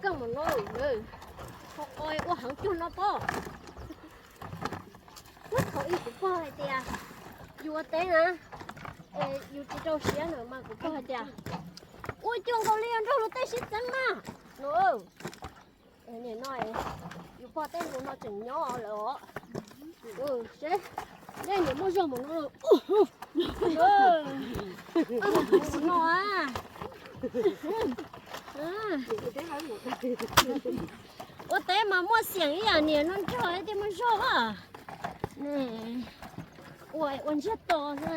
kawg mus no lawm. Qhov qo ua heev cuag no pob. Muab thaum ub kuv pog hais tias yus ua teb na, es yus tsis rau siab na mas kuv pog hais tias ua cuag nkaus li yuav nrog luag tej sib txeeb na no. Nim no yus pog tej ntu no tseem nyob lawm os. Seb, nej niam muaj zog mus no, no. Ua teb mas muaj xiam ib yam niam no nrog thiaj muaj zog. Ua, ua ntsiag to xwb.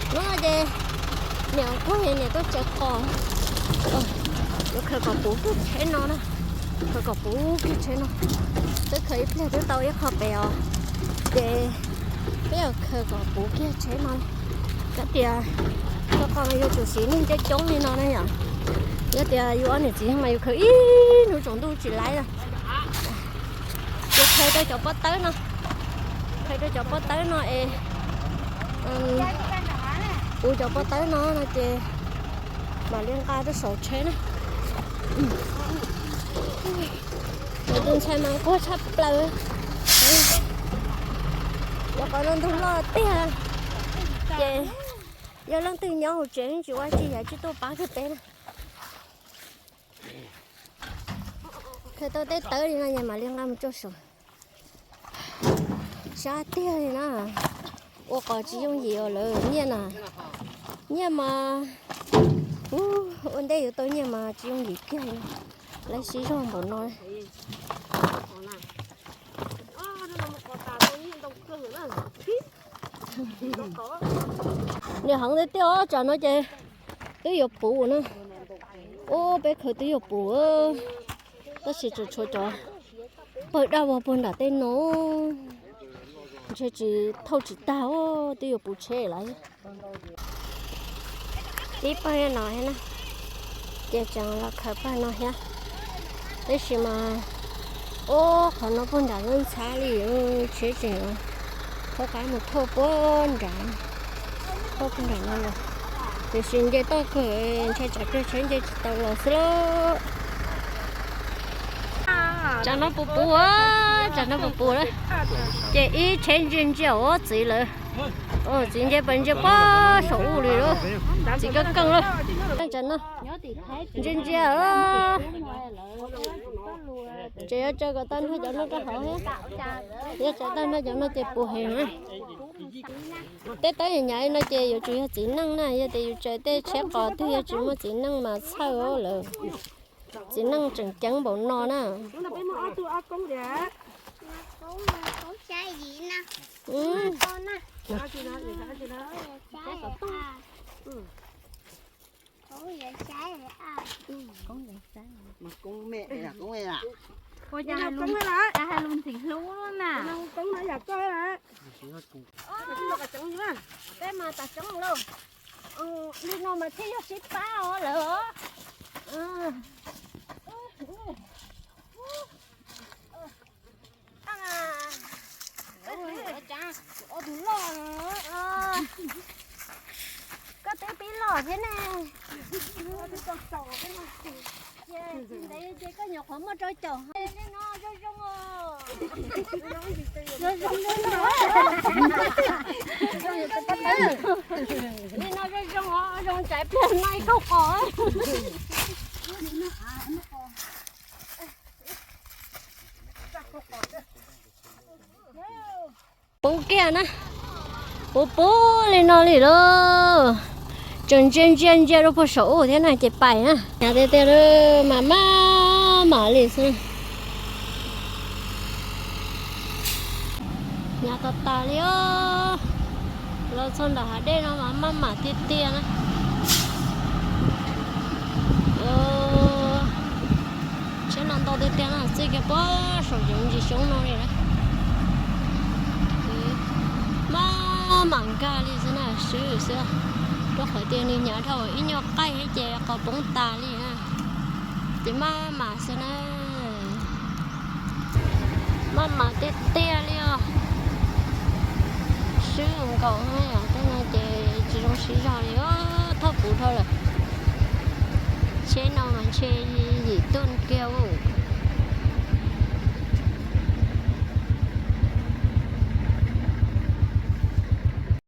Hnub no ces niam kuj niam tuaj tsaws qos, yuav khaws kom puv kiag tsheb no na, khaws kom puv kiag tsheb no. Twb khaws ib pliag twb tau ib qho pem os, ces peb yuav khaws kom puv kiag tsheb no. Kab tias txoj qos no yuav tsum siv neeg coob coob li no na yom. Yog tias yus ob niam txiv mas yus khaws ib hnub tsaus ntuj tsis laib. Ces khaws rau cov pob tawb no, khaws rau cov pob tawb no es puv cov pob tawb no no ces mam li nqa rau saum tsheb na. Cov tus ntxhais mas nquag tshaj plaws. Cov qos no ntug loj tiag, ces yog leej twg nyob hauv tsev tsis ua tsi yam tsis tuaj pab kiag peb na. Khaws tau tej tawb li no es mam li nqa mus tso saum. Sab tiag li na, ua qos tsis yooj yim os lawm nyiaj na. Nyiaj mas, ua ntej yuav tau nyiaj mas tsis yooj yim kiag li, lawv siv zog npaum no. Nws heev tiag tiag os, tsam no ces twb yuav puv na. Ub, peb khaws twb yuav puv, tab sis tseem tshuav cov pawg daj vog puag nram tej no, ntshe tsis thauj tsis tag os, twb yuav puv tsheb lawm. Tib pawg no thiab na, ces tseem los khaws pawg no thiab. Tab sis mas, ub, qhov no puag nram lub ntxhab li, tsheb tseem rov qab mus thauj puag nram, thauj puag nram no los. Tiam sis nce toj kawg, ntshai tsam pliag tsheb nce tsis tau los xwb lauj. Tsam no puv puv, tsam no puv puv lawm. Ces ib tsheb ntsia ntsia ua txiv lawm. Txiv ntsia pas ntsia pog saum ub li lawm. Txiv kawg kawg lawm. Tsam no ntsia ntsia. Ces yuav tsaws kom tag nrho cov no rau hauv thiab. Yuav tsaws tag nrho cov no ces puv heev na. Tej tawb hnyav hnyav li no ces yuav tsum yog txiv neej na, yog tias yus tsaws tej tsheb qos twg yog tsis muaj txiv neej mas txhawj lawm. Txiv neej tseem ceeb npaum no na. Ua cas hais lus ntxim hlub na. Peb mas tas tseeb lauj. Li no mas thiaj yog sib pab os lawm os. Tus loj, koj twb pib loj thiab ne. Tsis ntev ces koj nyuam qhuav muaj rau caum. Li no zoo zoo os. Zoo zoo li no. Li no zoo zoo os, zoo tsaiv pliag no ib kauj qos. Puv kiag na, puv puv li no li lauj. Tseem ntsia ntsia ntsia rau puag saum ub thiab na ces pais na. Hnyav tiag tiag li, mas maj mam li xwb. Hnyav tas tas li os. Los txog nram hav dej no mas maj mam tiag tiag na. Tsheb no ntau tiag tiag na, txij kiag puag saum yoov ntsis xyoob no li na. Maj mam nkag li xwb na, swb xwb. Rau qhov tias nws hnyav dhau ib nyuag qaij thiab ces qos poob tas li na. Ces maj mam xwb na. Maj mam tiag tiag li os. Swb nkaus na, tej no ces tsis zoo siv zog li os, thauj puv dhau lawm. Teb no mas ntshe